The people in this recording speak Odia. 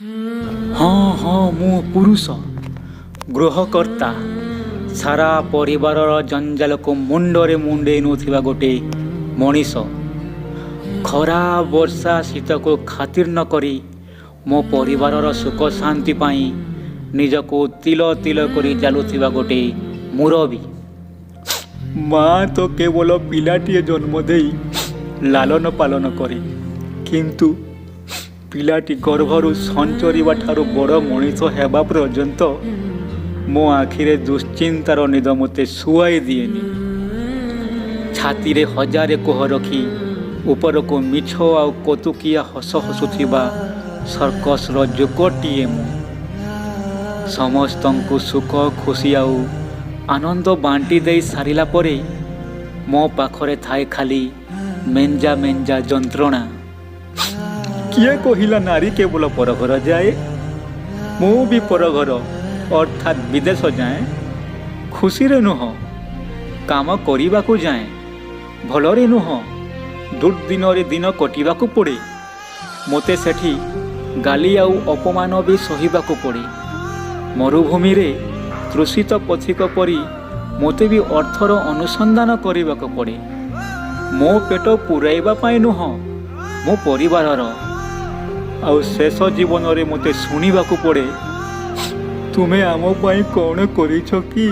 ହଁ ହଁ, ମୁଁ ପୁରୁଷ, ଗୃହକର୍ତ୍ତା, ସାରା ପରିବାରର ଜଞ୍ଜାଲକୁ ମୁଣ୍ଡରେ ମୁଣ୍ଡେଇ ନେଉଥିବା ଗୋଟେ ମଣିଷ। ଖରା, ବର୍ଷା, ଶୀତକୁ ଖାତିର ନ କରି ମୋ ପରିବାରର ସୁଖ ଶାନ୍ତି ପାଇଁ ନିଜକୁ ତିଳ ତିଳ କରି ଜାଳୁଥିବା ଗୋଟେ ମୁରବୀ। ମା ତ କେବଳ ପିଲାଟିଏ ଜନ୍ମ ଦେଇ ଲାଳନ ପାଳନ କରେ, କିନ୍ତୁ ପିଲାଟି ଗର୍ଭରୁ ସଞ୍ଚରିବା ଠାରୁ ବଡ଼ ମଣିଷ ହେବା ପର୍ଯ୍ୟନ୍ତ ମୋ ଆଖିରେ ଦୁଶ୍ଚିନ୍ତାର ନିଦ ମୋତେ ଶୁଆଇ ଦିଏନି। ଛାତିରେ ହଜାରେ କୋହ ରଖି ଉପରକୁ ମିଛ ଆଉ କୌତୁକିଆ ହସ ହସୁଥିବା ସର୍କସର ଜୋକରଟିଏ ମୁଁ। ସମସ୍ତଙ୍କୁ ସୁଖ, ଖୁସି ଆଉ ଆନନ୍ଦ ବାଣ୍ଟି ଦେଇ ସାରିଲା ପରେ ମୋ ପାଖରେ ଥାଏ ଖାଲି ମେଞ୍ଜା ମେଞ୍ଜା ଯନ୍ତ୍ରଣା। କିଏ କହିଲା ନାରୀ କେବଳ ପରଘର ଯାଏ? ମୁଁ ବି ପରଘର ଅର୍ଥାତ୍ ବିଦେଶ ଯାଏ। ଖୁସିରେ ନୁହଁ, କାମ କରିବାକୁ ଯାଏ। ଭଲରେ ନୁହଁ, ଦୁର୍ଦିନରେ ଦିନ କଟିବାକୁ ପଡ଼େ। ମୋତେ ସେଠି ଗାଳି ଆଉ ଅପମାନ ବି ସହିବାକୁ ପଡ଼େ। ମରୁଭୂମିରେ ତୃଷିତ ପଥିକ ପରି ମୋତେ ବି ଅର୍ଥର ଅନୁସନ୍ଧାନ କରିବାକୁ ପଡ଼େ, ମୋ ପେଟ ପୂରାଇବା ପାଇଁ ନୁହଁ, ମୋ ପରିବାରର। ଆଉ ଶେଷ ଜୀବନରେ ମୋତେ ଶୁଣିବାକୁ ପଡ଼େ, ତୁମେ ଆମ ପାଇଁ କ'ଣ କରିଛ କି?